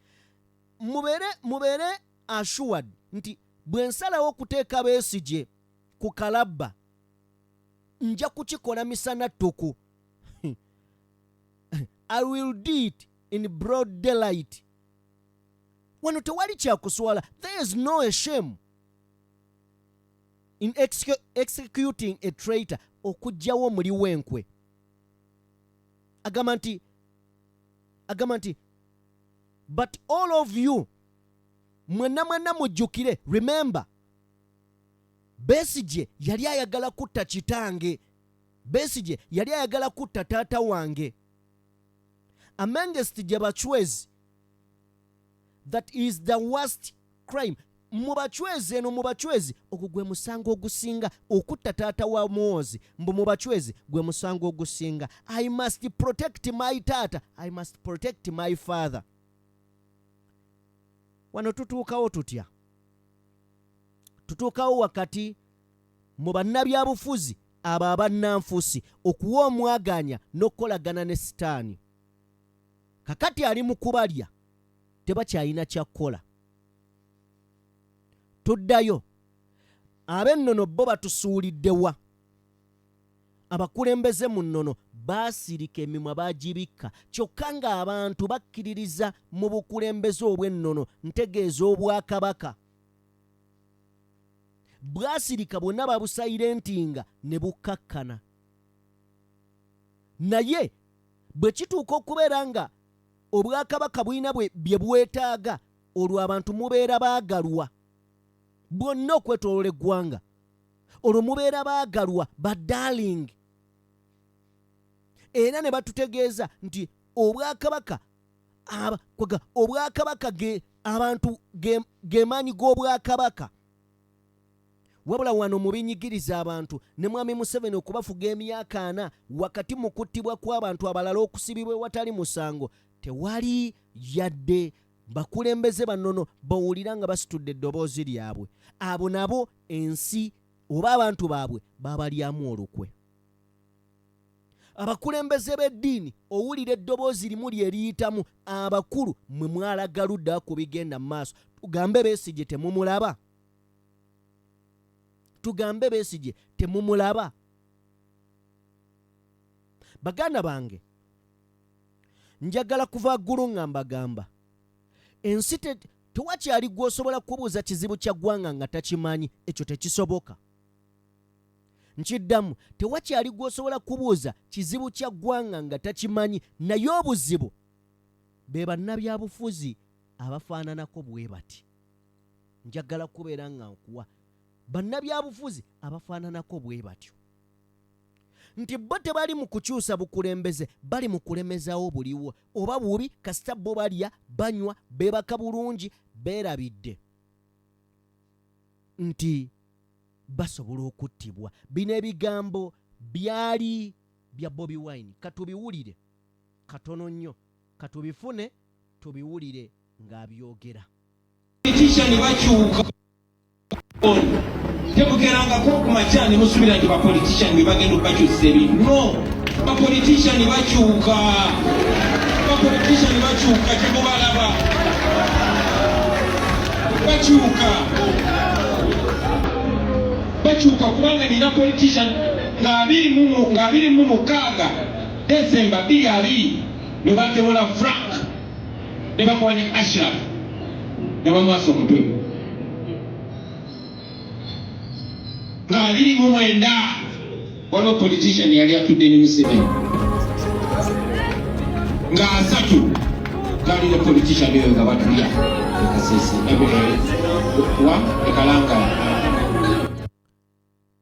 A: mubeere assured nti bwe nsalawo okuteeka Besigye ku kalabba, nja kukikola misana ttuku. I will do it in broad daylight. Wano tewali kyakuswala. There is no shame in executing a traitor, okuggyawo omuli w'enkwe. Agamba nti but all of you, mwenna mwenna mujjukire, remember, Besigye yali ayagala kutta kitange, Besigye yali ayagala kutta taata wange. Amongst gye bachwezi, that is the worst crime. Mu bachwezi eno, mu bachwezi ogwo gwe musango ogusinga, okutta taata wa Muhoozi. Mbu mu bachwezi gwe musango ogusinga. I must protect my taata, I must protect my father. Wano tutuukawo tutya? Tutuukawo wakati mu bannabyabufuzi abo abannanfuusi okuwa omwaganya n'okukolagana ne sitaani. Kakati ali mu kubalya, tebakyalina kyakkola. Tuddayo, ab'ennono bo batusuuliddewa? Abakulembeze mu nnono Baasirika, emimwa baagibikka, kyokka ng'abantu bakkiririza mu bukulembeze obw'ennono, ntegeeza obwakabaka. Bwasirika bwonna babusayirentinga ne bukkakkana. Naye bwe kituuka okubeera nga obwakabaka bulina bye bwetaaga, olwo abantu mubeera baagalwa bwonna okwetooloola eggwanga, olwo mubeera baagalwa ba darling. Era ne batutegeeza nti obwakabaka obwakabaka ge abantu ge maanyi g'obwakabaka. Wabula wano mu binyigiriza abantu ne Mwami Museveni okubafuga emyaka 40 wakati mu kuttibwa kw'abantu abalala okusibibwa ewatali musango, tewali yadde bakulembeze bannono bawulira nga basitudde eddoboozi lyabwe. Abo nabo ensi oba abantu baabwe babalyamu olukwe. Abakulembeze b'eddiini owulira eddoboozi limu lye liyitamu, abakulu mwe mwalaga ludda ku bigenda mu maaso. Tugambe Besigye temumulaba? Tugambe Besigye temumulaba? Baganda bange, njagala kuva ggulu nga mbagamba ensi tewakyali gw'osobola kubuuza kizibu kya ggwanga nga takimanyi. Ekyo tekisoboka. Nkiddamu, tewakyali gw'osobola kubuuza kizibu kya ggwanga nga takimanyi. Naye obuzibu be bannabyabufuzi abafaananako bwe bati. Njagala kubeera nga nkuwa bannabyabufuzi abafaananako bwe batyo, nti bo tebali mu kukyusa bukulembeze, bali mu kulemezawo buliwo oba bubi. Kasita bo balya, banywa, beebaka bulungi, beerabidde nti basobola okuttibwa. Bino ebigambo byali bya Bobi Wine, katubiwulire katono nnyo, katubifune tubiwulire ng'abyogera.
H: Politician bakyuka, temukerangako ku makya ne musuubira nti bapolitician be bagenda okubakyusa ebintu. No, bapolitician bakyuka, bapolitician bakyuka, temubalaba bakyuka, bakyuka kubanga nina politician nga 26 Desemba 2020 ne batemula Frank ne bakuba ne Ashraf ne bamwasa omutwe nga 29. Waliwo politician yali atudde ne Museveni nga 30 gaali ne politician oyo nga batulya ekasese wa ekalangala.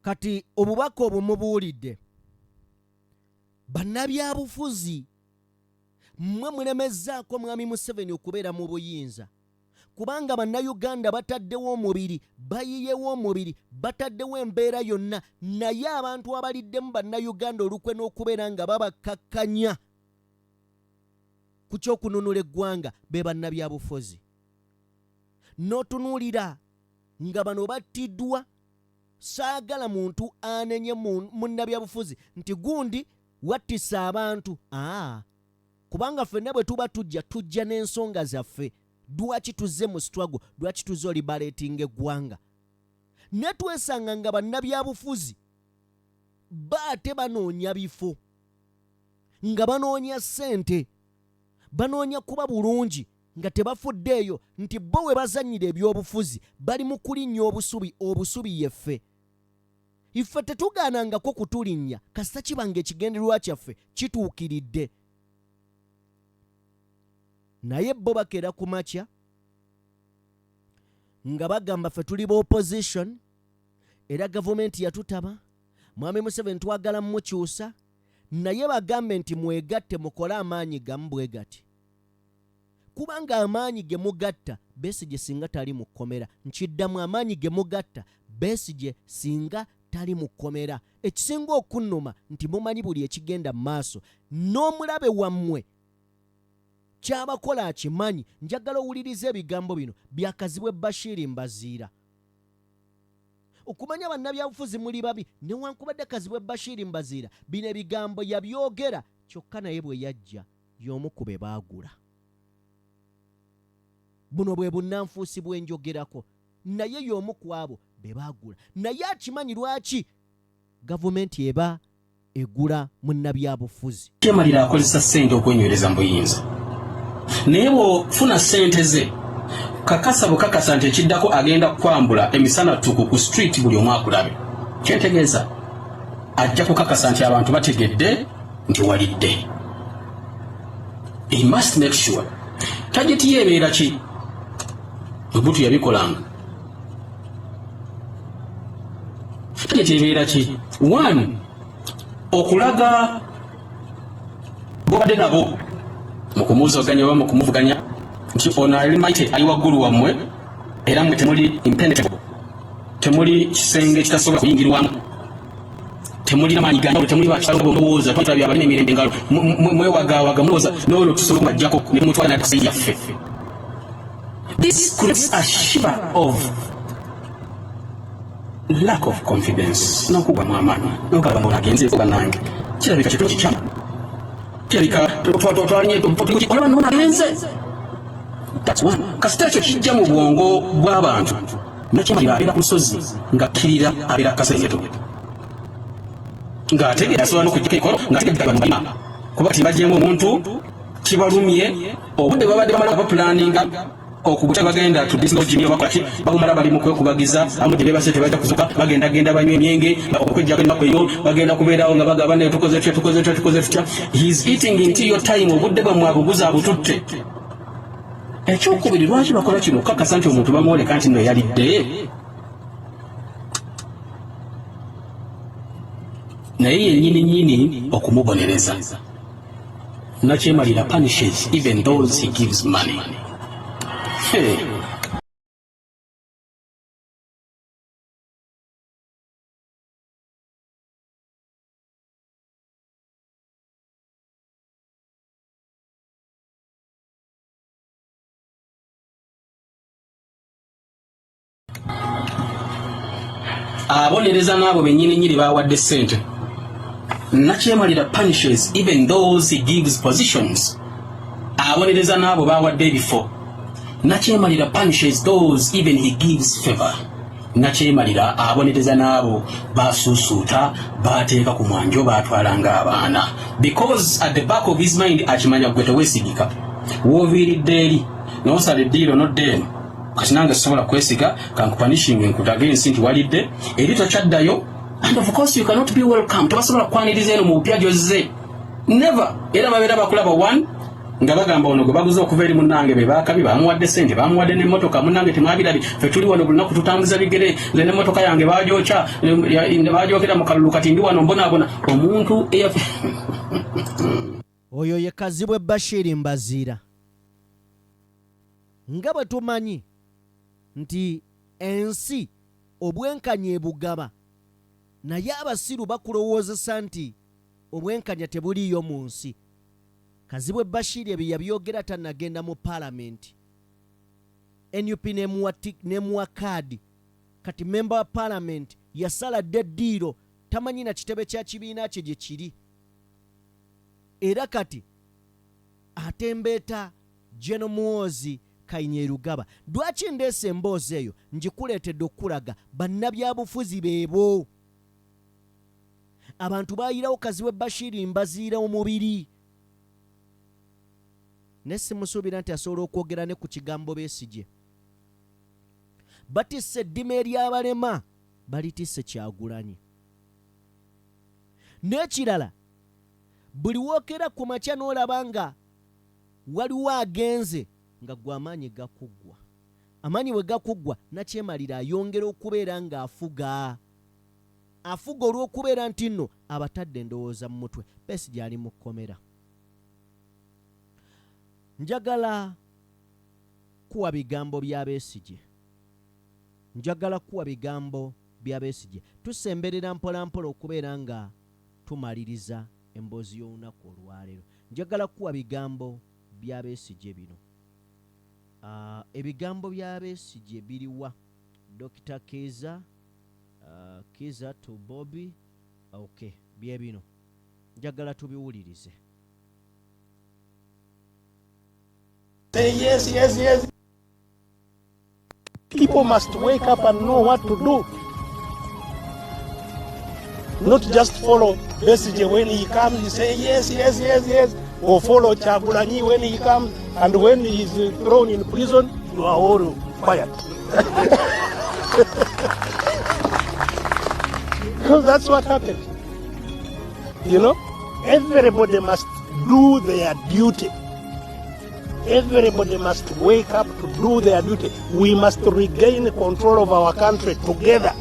A: Kati obubaka obumubuulidde, bannabyabufuzi mmwe mulemezzaako Mwami Museveni okubeera mu buyinza, kubanga Bannayuganda bataddewo omubiri, bayiyewo omubiri, bataddewo embeera yonna, naye abantu abaliddemu Bannayuganda olukwe n'okubeera nga babakkakkanya ku ky'okununula eggwanga be bannabyabufuzi. N'otunuulira nga bano battiddwa. Saagala muntu anenye munnabyabufuzi nti gundi wattisa abantu, aa kubanga ffenna bwe tuba tujja, tujja n'ensonga zaffe. Lwaki tuzze mu struggle? Lwaki tuzze oliberatinga eggwanga? Ne twesanga nga bannabyabufuzi ba ate banoonya bifo, nga banoonya ssente, banoonya kuba bulungi, nga tebafuddeeyo nti bo we bazannyira ebyobufuzi bali mu kulinnya obusubi. Obusubi yeffe. Ife tetugaanangako kutulinnya kasita kiba nga ekigendererwa kyaffe kituukiridde. Naye bo bakeera ku makya nga bagamba ffe tuli ba opposition, era gavumenti yatutaba, Mwami Museveni twagala mmukyusa. Naye bagambe nti mwegatte mukole amaanyi gamu bwe gati, kubanga amaanyi ge mugatta Besigye singa tali mu kkomera. Nkiddamu, amaanyi ge mugatta Besigye singa tali mu kkomera. Ekisinga okunnuma nti mumanyi buli ekigenda mu maaso, n'omulabe wammwe kyabakola akimanyi. Njagala owulirize ebigambo bino bya Kazibwe Bashir Mbaziira. Okumanya bannabyabufuzi muli babi, newankubadde Kazibwe Bashir Mbaziira bino ebigambo yabyogera, kyokka naye bwe yajja y'omu ku be baagula. Buno bwe bunnanfuusi bwe njogerako, naye y'omu ku abo be baagula, naye akimanyi lwaki gavumenti eba egula munnabyabufuzi.
I: Kyemalira akozesa ssente okwenywereza mu buyinza, naye bw'ofuna ssente ze kakasa bukakasa nti ekiddako agenda kukwambula emisana ttuku ku street buli omu akulabe. Kyentegeeza ajja kukakasa nti abantu bategedde nti walidde. He must make sure. Target ye ebeera ki? Obutu yabikolanga. Target ebeera ki? One, okulaga bobadde nabo mu kumuzoganya oba mu kumuvuganya nti ono ali mighty, ali waggulu wammwe, era mmwe temuli impenetrable, temuli kisenge kitasobola kuyingirwamu, temulina maanyi ganjawulo, temuli bakitalo, mulowooza twalabye abalina emirembe engalo, mwewagawaga, mulowooza n'olwo tusobola okubajjako ne tumutwala na yaffe. This creates a shiver of lack of confidence n'okugwamu amaanyi n'okugamba mbu agenze bannange kirabika kitu kikyamu, kirabika twalinye olaba noona agenze. That's one. Kasita ekyo kijja mu bwongo bw'abantu, nakyemalira abeera ku lusozi ng'akkirira, abeera kasengeto ng'ategeera asobola n'okujjako ekikolo ng'ategedde abantu balima kuba kati bagyemu omuntu kibalumye obudde babadde bamala bapulaninga okubutya bagenda to dislodge me bakola ki babumala bali mu kwekubagiza amu gye bebase tebajja kuzuka bagenda genda banywa emyenge okwejjako ennaku eyo bagenda kubeerawo nga bagaba naye tukoze tutya tukoze tutya tukoze tutya. He is eating into your time, obudde bwammwe abuguza abututte. Ekyokubiri, lwaki bakola kino? Okukakasa nti omuntu bamwoleka nti nno yalidde, naye yennyini nnyini okumubonereza. Nakyemalira punishes even those he gives money. Hey. Abonereza n'abo bennyini nnyini bawadde ssente. Nakyemalira punishes even those he gives positions. Abonereza n'abo bawadde ebifo. Nakyemalira punishes those even he gives favor. Nakyemalira abonereza n'abo basuusuuta, bateeka ku mwanjo, batwala ng'abaana, because at the back of his mind akimanya gwe teweesigika, wooviiridde eri n'osala eddiiro n'odda eno, kati nange sobola kwesiga, kankupanishinga enkutaga ensi nti walidde eri tokyaddayo. And of course you cannot be welcome, tebasobola kukwaniriza eno mu bupya gyozze, never. Era babeera bakulaba one nga bagamba ono gwe baguze okuva eri munnange be baakabi, bamuwadde sente, bamuwadde n'emmotoka, munnange temwabirabi, ffe tuli wano buli lunaku tutambuza bigere, nze n'emmotoka yange bagyokya, bagyokera mu kalulu, kati ndi wano mbonaabona. Omuntu eya
A: Oyo ye Kazibwe Bashir Mbaziira. Nga bwe tumanyi nti ensi obwenkanya ebugaba, naye abasiru bakulowoozesa nti obwenkanya tebuliiyo mu nsi. Kazibwe Bashir ebyo yabyogera tannagenda mu Palamenti. Nup n'emuwa kaadi. Kati memba wa Palamenti yasala dda eddiiro, tamanyi na kitebe kya kibiina kye gye kiri. Era kati atembeeta General Muhoozi Kainerugaba. Lwaki ndeese emboozi eyo? Ngikuleetedde okukulaga bannabyabufuzi beebo. Abantu baayirawo Kazibwe Bashir Mbaziira omubiri, naye simusuubira nti asobola okwogera ne ku kigambo Besigye. Batisse eddima ery'abalema, balitisse Kyagulanyi. N'ekirala, buli w'okeera ku makya n'olaba nga waliwo agenze, nga ggwe amaanyi gakuggwa. Amaanyi bwe gakuggwa, Nakyemalira ayongera okubeera ng'afuga. Afuga olw'okubeera nti nno abatadde endowooza mu mutwe. Besigye ali mu kkomera. Njagala kuwa bigambo bya Besigye. Njagala kuwa bigambo bya Besigye. Tusemberera mpolampola okubeera nga tumaliriza emboozi y'olunaku olwaleero. Njagala kuwa bigambo bya Besigye bino. Ebigambo bya Besigye biriwa? Dokita Kiiza, Kiiza to Bobi. Okay, bye bino. Njagala tubiwulirize.
B: Say yes, yes, yes. People must wake up and know what to do. Not just follow Besigye when he comes, you say yes, yes, yes, yes, or follow Kyagulanyi when he comes, and when he is thrown in prison, you are all quiet. Because that's what happens. You know, everybody must do their duty. Everybody must wake up to do their duty. We must regain control of our country together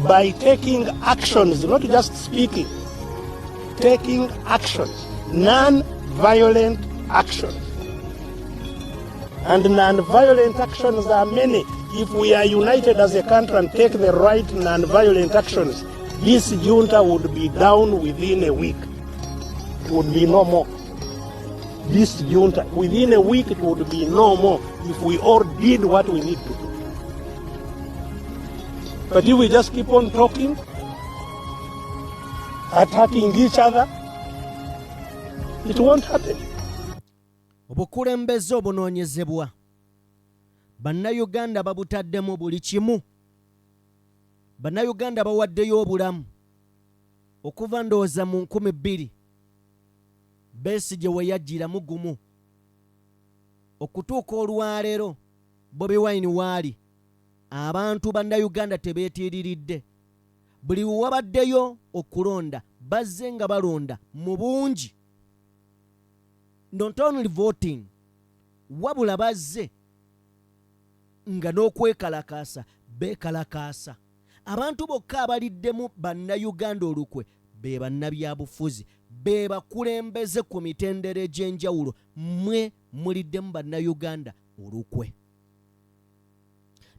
B: by taking actions, not just speaking, taking actions, non-violent actions. And non-violent actions are many. If we are united as a country and take the right non-violent actions, this junta would be down within a week. It would be no more. This junta, within a week, it would be no more if we all did what we need to do. But if we just keep on talking, attacking each other, it won't happen.
A: Obukulembeze obunoonyezebwa Bannayuganda babutaddemu buli kimu. Bannayuganda bawaddeyo obulamu okuva ndowooza mu 2000 Besigye we yajjiramu gumu okutuuka olwaleero Bobi Wine waali abantu Bannayuganda tebeetiiriridde. Buli we wabaddeyo okulonda bazze nga balonda mu bungi not only voting wabula bazze nga n'okwekalakaasa beekalakaasa. Abantu bokka abaliddemu Bannayuganda olukwe be bannabyabufuzi, be bakulembeze ku mitendera egy'enjawulo. Mmwe muliddemu Bannayuganda olukwe.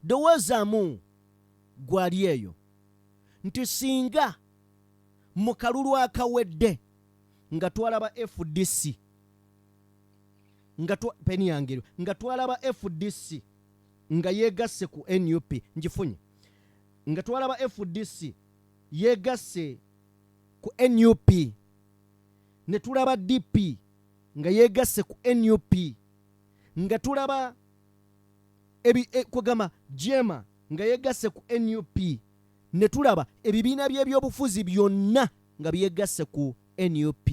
A: Dowoozaamu gwali eyo nti singa mu kalulu akawedde nga twalaba FDC nga peni yange nga twalaba FDC nga yeegasse ku nup ngifunye nga twalaba FDC yeegasse ku nup ne tulaba DP nga yeegasse ku nup nga tulaba e, kwegamba jema nga yeegasse ku nup ne tulaba ebibiina by'ebyobufuzi byonna nga byegasse ku nup.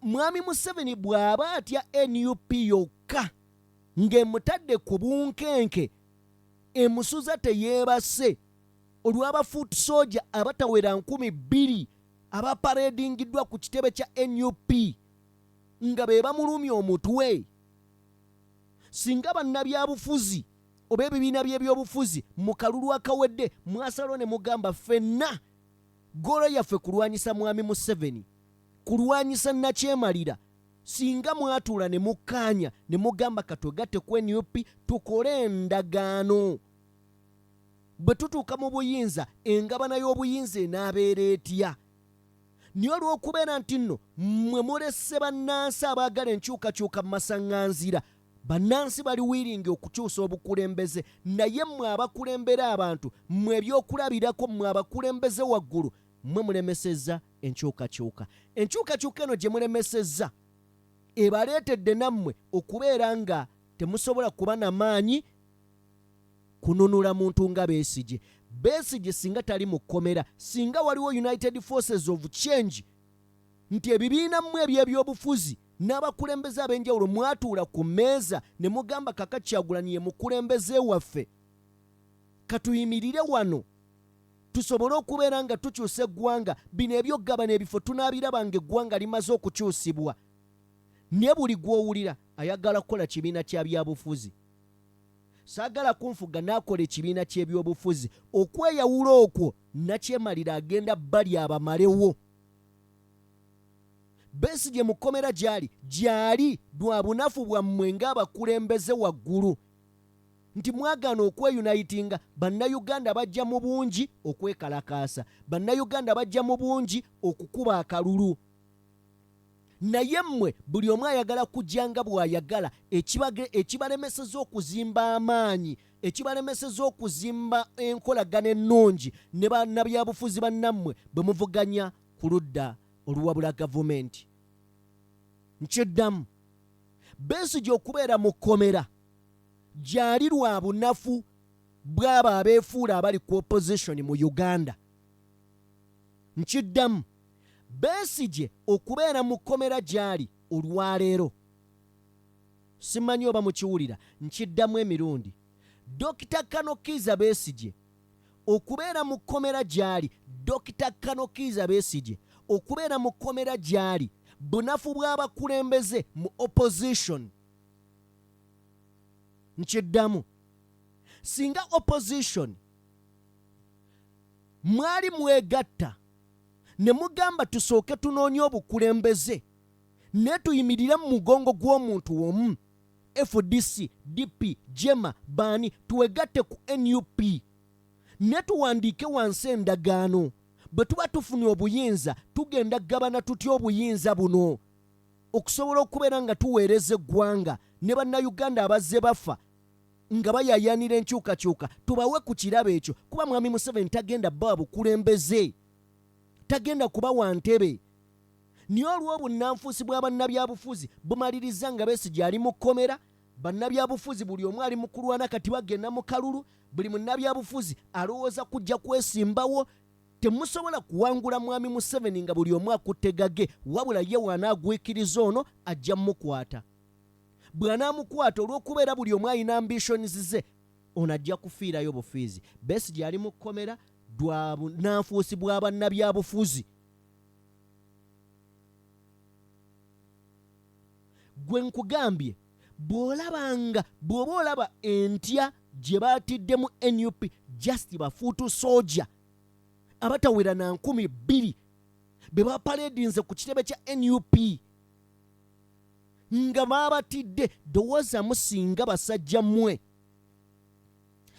A: Mwami Museveni bw'aba atya nup yokka ng'emutadde ku bunkenke emusuza teyeebase olw'aba foot soldier abatawera 2000 abapareedingiddwa ku kitebe kya nup nga be bamulumya omutwe. Singa bannabyabufuzi oba ebibiina by'ebyobufuzi mu kalulu akawedde mwasalawo ne mugamba ffenna ggoolo yaffe kulwanyisa Mwami Museveni, kulwanyisa nnakyemalira, singa mwatuula ne mukkaanya ne mugamba katwegatte ku nup tukole endagaano, bwe tutuuka mu buyinza engabana y'obuyinza enaabeera etya? Naye olw'okubeera nti nno mmwe mulese bannansi abaagala enkyukakyuka mu masaŋŋanzira, bannansi bali wiiringi okukyusa obukulembeze, naye mmwe abakulembera abantu, mmwe ebyokulabirako, mmwe abakulembeze waggulu, mmwe mulemesezza enkyukakyuka. Enkyukakyuka eno gye mulemesezza ebaleetedde nammwe okubeera nga temusobola kuba na maanyi kununula muntu nga Besigye. Besigye singa tali mu kkomera, singa waliwo United Forces of Change, nti ebibiina mmwe eby'ebyobufuzi n'abakulembeze ab'enjawulo mwatuula ku mmeeza ne mugamba kaka Kyagulanyi ye mukulembeze waffe, katuyimirire wano tusobole okubeera nga tukyusa eggwanga. Bino eby'okugabana ebifo tunaabiraba ng'eggwanga limaze okukyusibwa. Naye buli gw'owulira ayagala kukola kibiina kya byabufuzi. Saagala kunfuga n'akola ekibiina ky'ebyobufuzi. Okweyawula okwo nnakyemalira agenda balya abamalewo. Besigye mu kkomera gy'ali, gy'ali lwa bunafu bwammwe ng'abakulembeze waggulu nti mwagaana okweyunayitinga. Bannayuganda bajja mu bungi okwekalakaasa, Bannayuganda bajja mu bungi okukuba akalulu. Naye mmwe buli omu ayagala kujja nga bw'ayagala ekibalemeseza okuzimba amaanyi, ekibalemeseza okuzimba enkolagana ennungi ne bannabyabufuzi bannammwe bwe muvuganya ku ludda oluwabula gavumenti. Nkiddamu, Besigye okubeera mu kkomera gyali lwa bunafu. bw'abo abeefuula abali ku opposition mu Uganda. Nkiddamu, Besigye okubeera mu kkomera gy'ali olwaleero, simanyi oba mukiwulira, nkiddamu emirundi, Dokita Kano Kiiza Besigye okubeera mu kkomera gy'ali, Dokita Kano Kiiza Besigye okubeera mu kkomera gy'ali, bunafu bw'abakulembeze mu opposition. Nkiddamu, singa opposition mwali mwegatta ne mugamba tusooke tunoonye obukulembeze naye tuyimirire mu mugongo gw'omuntu omu, fdc, DP, JEMA, baani, twegatte ku nup ne tuwandiike wansi endagaano, bwe tuba tufunye obuyinza tugenda kugabana tutya obuyinza buno okusobola okubeera nga tuweereza eggwanga ne Bannayuganda abazze bafa nga bayaayaanira enkyukakyuka tubawe ku kirabo ekyo, kuba Mwami Museveni tagenda bawa bukulembeze, tagenda kubawa ntebe. Naye olw'obunnanfuusi bwa bannabyabufuzi bumalirizza nga Besigye ali mu kkomera, bannabyabufuzi buli omu ali mu kulwana kati bagenda mu kalulu, buli munnabyabufuzi alowooza kujja kwesimbawo. Temusobola kuwangula Mwami Museveni nga buli omu akutte gage, wabula ye w'anaagwikiriza ono ajja mukwata. Bw'anaamukwata olw'okubeera buli omu alina ambitions ze, ono ajja kufiirayo bufiizi. Besigye ali mu kkomera lwa bunnanfuusi bwa bannabyabufuzi. Gwe nkugambye bw'olaba nga bw'oba olaba entya gye baatiddemu nup just bafuutu soja abatawera na 2000 be bapaledinze ku kitebe kya nup nga baabatidde. Dowoozamu singa basajja mmwe,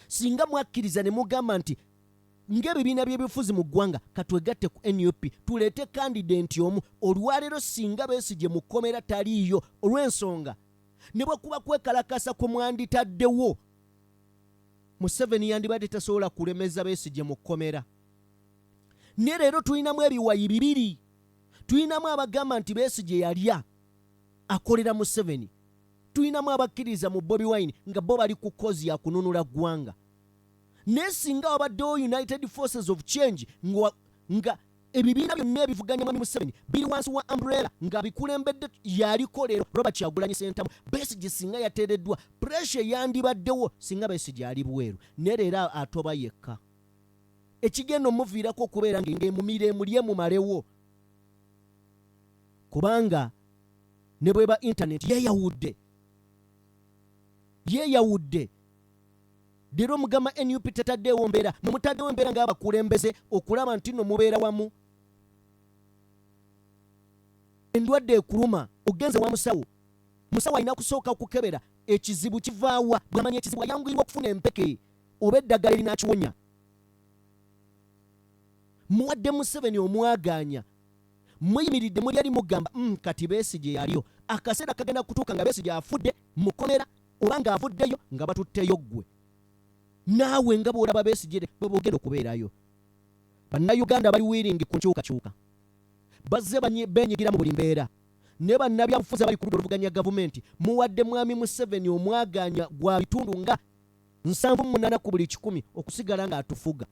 A: singa mwakkiriza ne mugamba nti ng'ebibiina by'ebyobufuzi mu ggwanga katwegatte ku nup tuleete kandidenti omu. Olwaleero singa Besigye mu kkomera taliiyo, olw'ensonga ne bwe kuba kwekalakasa kwe mwanditaddewo, Museveni yandibadde tasobola kulemeza Besigye mu kkomera. Ne leero tulinamu ebiwayi bibiri, tulinamu abagamba nti Besigye yalya akolera Museveni, tulinamu abakkiriza mu Bobi Wine nga bo bali ku cause ya kununula ggwanga. Naye singa wabaddewo United Forces of Change nga ebibiina byonna ebivuganya Mwami Museveni biri wansi wa umbrella nga bikulembedde yaliko leero Robert Kyagulanyi Ssentamu, Besigye singa yateereddwa pressure yandibaddewo singa Besigye ali bweru. Naye leero atoba yekka, ekigenda omuviirako okubeera ng'emumira emulye mumalewo, kubanga ne bweba internet yeeyawudde yeeyawudde. Leero mugamba nup tetaddeewo mbeera, mwe mutaddewo embeera ng'abakulembeze okulaba nti nno mubeera wamu. Endwadde ekuluma, ogenze wa musawo, musawo alina kusooka kukebera ekizibu kivaawa, bw'amanya ekizibu ayanguyirwa okufuna empeke oba eddagala erinakiwonya. Muwadde Museveni omwagaanya, muyimiridde muli eri mugamba kati Besigye yaliyo. Akaseera kagenda kutuuka nga Besigye afudde mu kkomera oba ng'avuddeyo nga batutteyo ggwe naawe nga bw'olaba Besigye bwe bwogenda okubeerayo. Bannayuganda bali wiringi ku nkyukakyuka, bazze beenyigira mu buli mbeera, ne bannabyabufuzi abali ku ludda oluvuganya gavumenti muwadde Mwami Museveni omwagaanya gwa bitundu nga 78 ku buli kikumi okusigala ng'atufuga.